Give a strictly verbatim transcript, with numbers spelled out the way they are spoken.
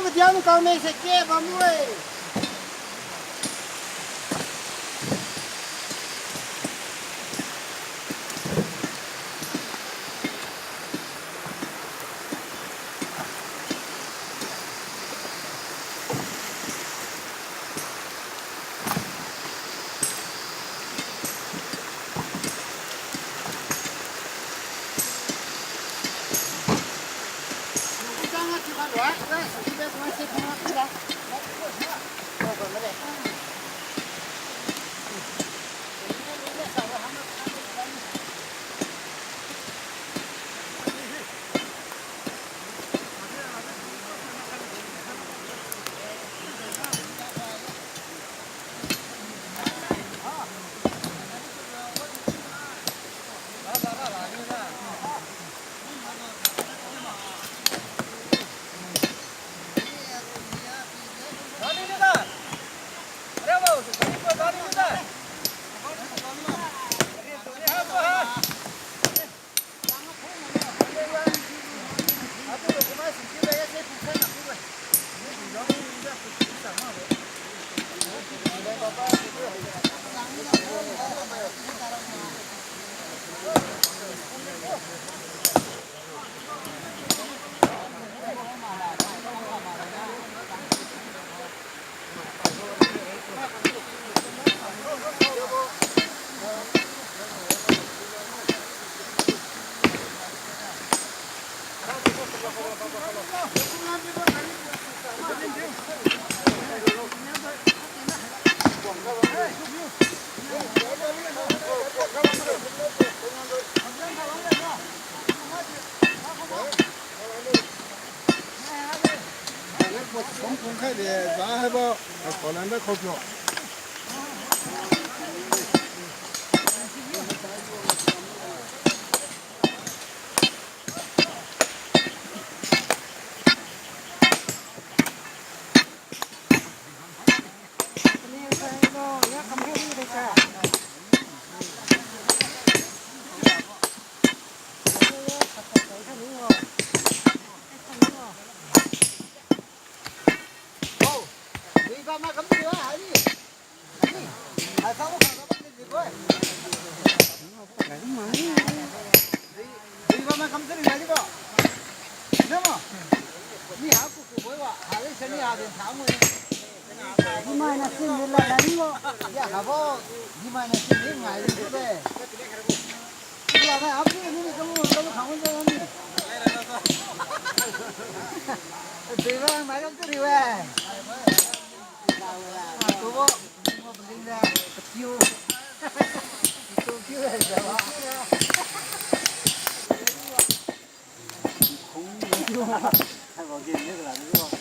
Kadiang kangmai se ke bam we. Dimai na sin de la la ni mo. Ya habo, dimai na sin de ngai de. Ila na api ni ni kamu kamu kamu ni. Dimai mai kam tu di we. Kubo, mo bling da, tiu. Tiu tiu da. Khong tiu. Haibo game ni la ni.